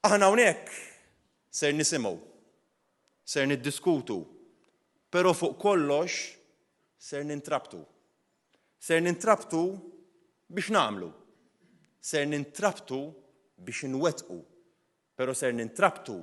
Aħna hawnhekk ser nisimgħu, ser niddiskutu, però fuq kollox ser nintrabtu. Ser nintrabtu biex nagħmlu. Ser nintrabtu biex inwettqu, però ser nintrabtu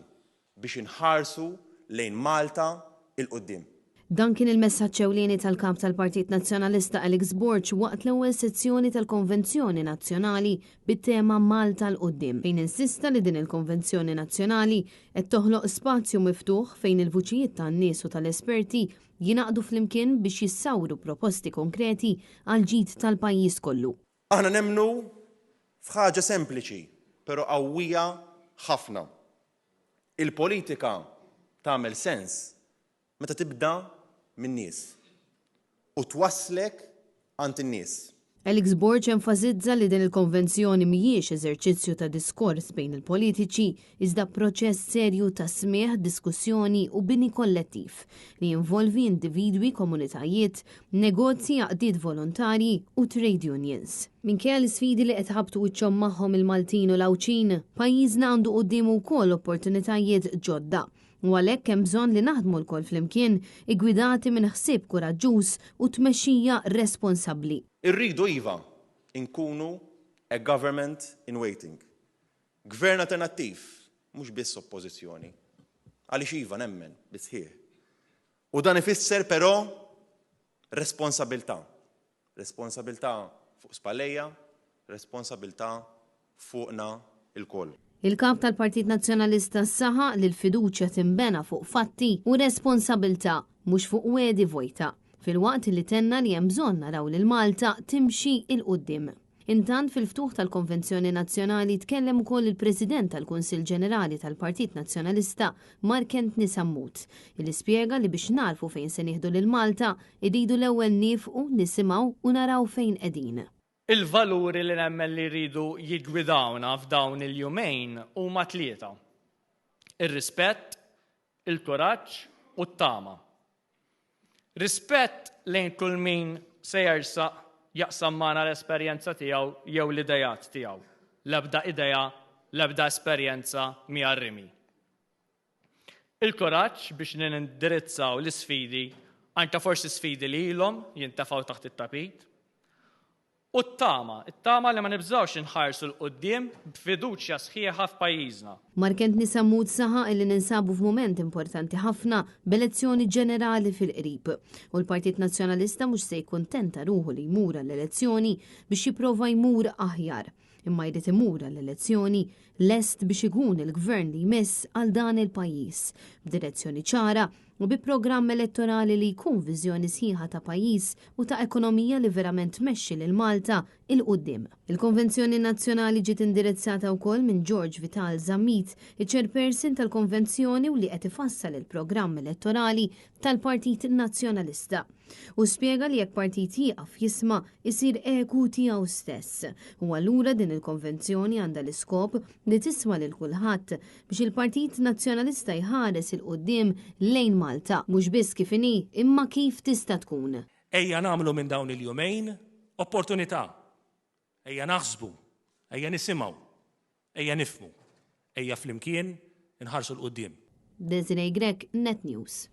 biex inħarsu lejn Malta 'l quddiem. Dan kien il-messaġġ ewlieni tal-Kap tal-Partit Nazzjonalista Alex Borg waqt l-ewwel sezzjoni tal-Konvenzjoni Nazzjonali bit-tema Malta 'l Quddiem fejn insista li din il-Konvenzjoni Nazzjonali qed toħloq spazju miftuħ fejn il-vuċijiet tan-nies u tal-esperti jingħaqdu flimkien biex jissawru proposti konkreti għall-ġid tal-pajjiż kollu. Aħna nemmnu f'ħaġa sempliċi però qawwija ħafna. Il-politika tagħmel sens meta tibda min-nies u twasslek għand in-nies. Alex Borg enfasizza li din il-konvenzjoni mhijiex eżerċizzju ta' diskors bejn il-politiċi iżda proċess serju ta' smigħ, diskussjoni u bini kollettiv li jinvolvi individwi, komunitajiet, negozji, għaqdiet volontarji u trade unions. Minkejja l-isfidi li qed iħabbtu wiċċhom magħhom il-Maltin u l-Għawdxin, pajjiżna għandu quddiemu wkoll opportunitajiet ġodda u għalhekk hemm bżonn li naħdmu lkoll flimkien, iggwidati minn ħsieb kuraġġuż u tmexxija responsabbli. Irridu iva, inkunu a government in waiting. Gvern alternattiv, mhux biss oppożizzjoni. Għaliex iva nemmen bis-sħiħ. U dan ifisser però responsabilità. Responsabilità fuq spallejja, responsabilità fuqna lkoll. Il-Kap tal-Partit Nazzjonalista saħaq li l-fiduċja tinbena fuq fatti u responsabilità, mhux fuq wegħdi vojta, filwaqt li tenna li hemm bżonn naraw lil Malta timxi 'l quddiem. Intant fil-ftuħ tal-Konvenzjoni Nazzjonali tkellem ukoll il-President tal-Kunsill Ġenerali tal-Partit Nazzjonalista Mark Anthony Sammut, illi spjega li biex nagħrfu fejn se nieħdu lil Malta, irridu l-ewwel niefqu, nisimgħu u naraw fejn qegħdin. Il-valuri li nemmen li jridu jiggwidawna f'dawn il-jumejn huma tlieta, ir-rispett, il-kuraġġ u t-tama. Rispett lejn kull min se jersaq jaqsam magħna l-esperjenza tiegħu jew l-ideat tiegħu. L-ebda idea, l-ebda esperjenza mhi għar-rimi. Il-kuraġġ biex nindirizzaw l-isfidi, anke forsi sfidi li ilhom jintefgħu taħt it-tapit. U t-tama, it-tama li ma nibżgħux inħarsu 'l quddiem b'fiduċja sħiħa f'pajjiżna. Mark Anthony Sammut saħaq illi ninsabu f'mument importanti ħafna b'elezzjoni ġenerali fil-qrib u l-Partit Nazzjonalista mhux se jikkuntenta ruħu li jmur għall-elezzjoni biex jipprova jmur aħjar imma jrid imur għall-elezzjoni lest biex ikun il-gvern li jmiss għal dan il-pajjiż b'direzzjoni ċara u bi programm elettorali li jkun viżjoni sħiħa ta' pajjiż u ta' ekonomija li verament tmexxi lil Malta 'il quddiem. Il-Konvenzjoni Nazzjonali ġiet indirizzata wkoll minn George Vital Zammit, iċ-Chairperson tal-Konvenzjoni u li qed ifassal il-programm elettorali tal-Partit Nazzjonalista. Hu spjega li jekk partit jieqaf jisma', isir eku tiegħu stess u allura din il-konvenzjoni għandha l-iskop li tisma' lil kulħadd biex il-Partit Nazzjonalista jħares 'il quddiem lejn Malta, mhux biss kif inhi imma kif tista' tkun. Ejja nagħmlu minn dawn il-jumejn opportunità. Ejja naħsbu, ejja nisimgħu, ejja nifhmu, ejja flimkien inħarsu 'l quddiem. Desiree Grech, Net News.